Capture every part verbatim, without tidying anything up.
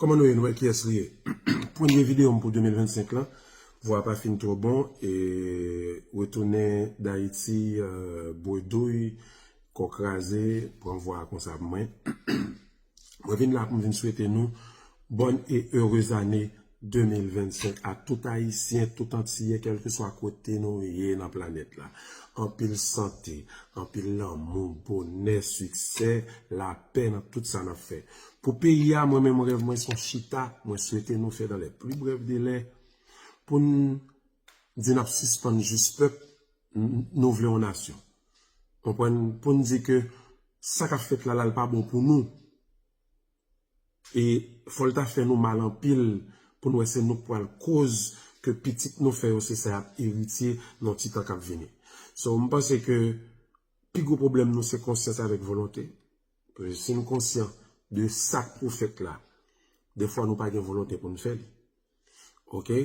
Kòman nou ye? Nou wè kiyès li ye. Premye videyo m pou de mil vennsenk lan. Vwa pa fin twò bon. E retounen Dayiti, euh, bredouy, kò kraze, pran vwa konsa pou mwen. Mwen vin la pou m vin swete nou bonne et heureuse année de mil vennsenk a tout Ayisyen, tout Antiyè, kèlkeswa kote nou ye nan planèt la. Anpil sante, anpil lanmou, bonè, siksè, lapè nan tout sa n ap fè. Pou peyi a, mwen menm rèv mwen se yon chita, mwen swete nou fè dans les plus brefs délais pou n di n ap sispann jis pèp, n- nou vle yon nasyon. Konprann? Pou n di ke sa k ap fèt la, la, l pa bon pou nou. E fò l ta fè nou mal anpil pou n wè se nou k pral koz ke pitit nou fè yo se sa y ap eritye nan ti tan k ap vini. So, m panse ke pi gwo pwoblèm nou se konsyans avèk volonte. Paske si n konsyan de sa k pou fèt la, defwa nou pa gen volonte pou n fè li. Oke?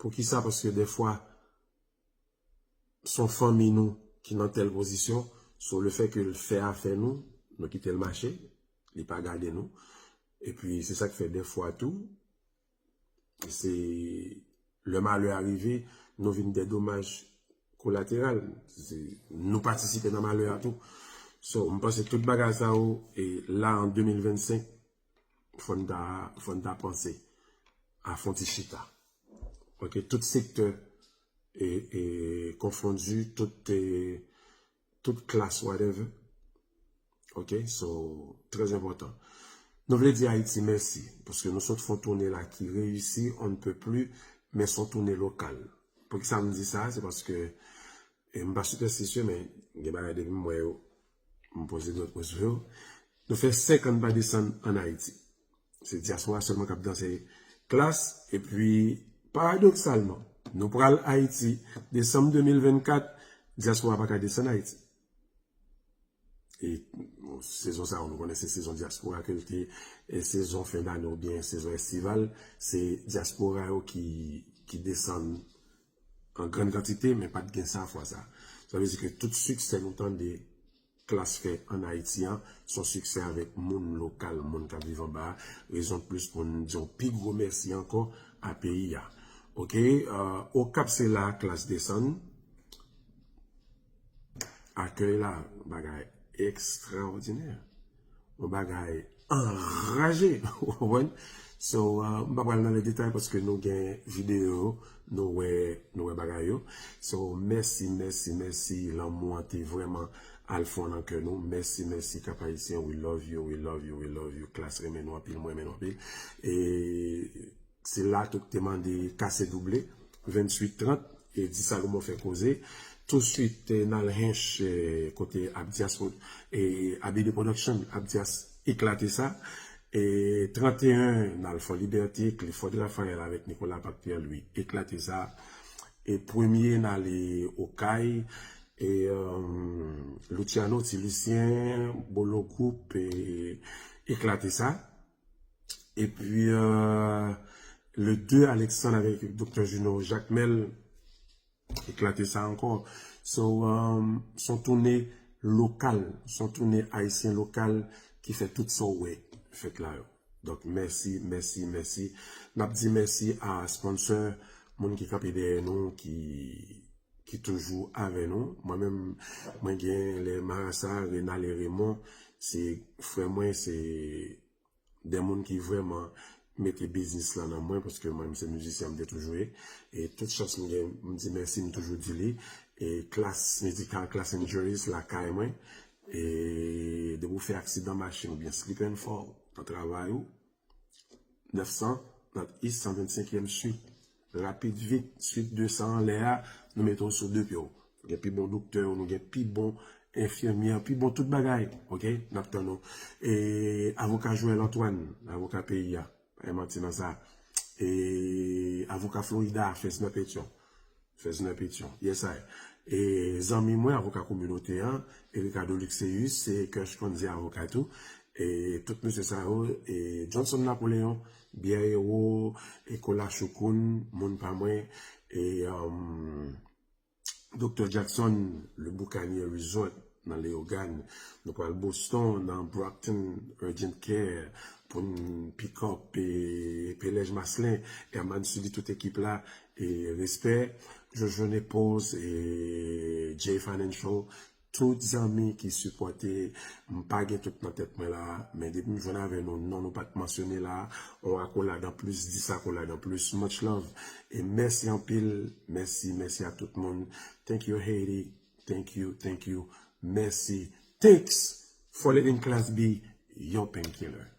Poukisa? Paske defwa, se yon fanmi nou ki nan tèl pozisyon, so le fè ke l fè afè nou, nou kite l mache, li pa gade nou. Epi se sa k fè defwa tou, se lè malè a rive, nou vin dè domaj kolateral. Se, nou patisipe nan malè a tou. So, m panse tout bagay sa yo, e la an de mil vennsenk, fò n ta, fò n ta panse a fè yon ti chita. Oke, tout sektè e, e konfondi, tout, e, tout klas, whatever. Oke, so, trè enpòtan. Nou vle di Ayiti mèsi, paske nou sot fè yon toune la ki reyisi, on ne peut plus, men se yon toune lokal. Poukisa m di sa? Se paske, e m pa sipèstisye, men gen bagay depi m wè yo, m poze dwèt mwen sou yo. Nou fè senk an n pa desann ann Ayiti. Se dyaspora sèlman k ap danse klas, epi paradoksalman, nou pral Ayiti, desanm de mil vennkat, dyaspora pa ka desann Ayiti. E, bon, sezon sa yo, nou konnen se sezon dyaspora ke l te, e sezon fen dane oubyen sezon estival, se dyaspora yo ki, ki desann an grann kantite, men pa t gen sa fwa sa. Sa vle di ke tout siksè nou tande klas fè ann Ayiti an, se yon siksè avèk moun lokal, moun k ap viv anba a, rezon plis pou n di yon pi gwo mèsi ankò a peyi a. Oke, euh, Okap se la klas desann. Akèy la, bagay ekstraòdinè. Yon bagay anraje, ou konprann? So, euh, m pa pral nan lè detay paske nou gen videyo, nou wè, nou wè bagay yo. So, mèsi, mèsi, mèsi. Lanmou an te vrèman al fon nan kè nou. Mèsi, mèsi, Kap Ayisyen. We love you, we love you, we love you. Klas renmen nou anpil, mwen renmen nou anpil. E se la tou k te mande kase double, venntuit trant, e di Salomon fè koze. Touswit, e, n al Hench, e, kote Abdias, e, Abide Production, Abdias eklate sa. E tranteyen, n al Fò Libète, Clifford Raphaël avèk Nicolas Pape Pierre Louis eklate sa. E premye, n ale Okay, e, um, Luciano, Ti Lucien, Bolo Group, e eklate sa. Epi, euh, le de, Alexandre avèk Doktè Juno Jacmel eklate sa ankò. So, um, se yon toune lokal, se yon toune ayisyen lokal ki fè tout sa w wè fèt la yo. Donk, mèsi, mèsi, mèsi. N ap di mèsi a sponsor, moun ki kanpe dèyè nou, ki, ki toujou avè nou. Mwen menm, mwen gen lè marasa, Renal e Raymond, se frè mwen, se de moun ki vrèman mete biznis lan nan mwen, paske mwen, m se mizisyen, m te toujou ye. E tout chans m gen, m di mèsi, m toujou di li. E Klass Musical, Klass Injuries, lakay mwen. E depi w fè aksidan machin oubyen slip and fall nan travay ou, nèf san, North East, san vennsenkyèm swit. Rapid vit, swit de san anlè a, nou mete w sou de pye w. Nou gen pi bon doktè, nou gen pi bon enfimyè, pi bon tout bagay. Oke? N ap tann ou. E avoka Joël Antoine, avoka peyi a, pa gen manti nan sa. E avoka Florida, Fresno Pétion. Fresno Pétion. Yes, I. E zanmi mwen, avoka kominote an, Ricardo Luxeus, se Kersh Konze avoka tou. E tout mesye sa yo, e Johnson Napoléon, Byè Ewo, e Kola Choukoun, moun pa mwen, e, um, Doktè Jackson, Le Boucanier Resort nan Leyogàn. Nou pral Boston, nan Brockton Urgent Care, pou n pick up, e, Pelej Maslin, Herman Sully, tout ekip la, e, respè, Jojo Nepos, e, Jay Financial, tout zanmi ki sipòte, m pa gen tout nan tèt mwen la, men depi m jwenn avè nou, non nou pa t mansyone la, on akolad an plis, dis akolad an plis, much love, e mèsi anpil, mèsi, mèsi a tout moun, thank you Haiti, thank you, thank you, mèsi, thanks for letting Class B your painkiller.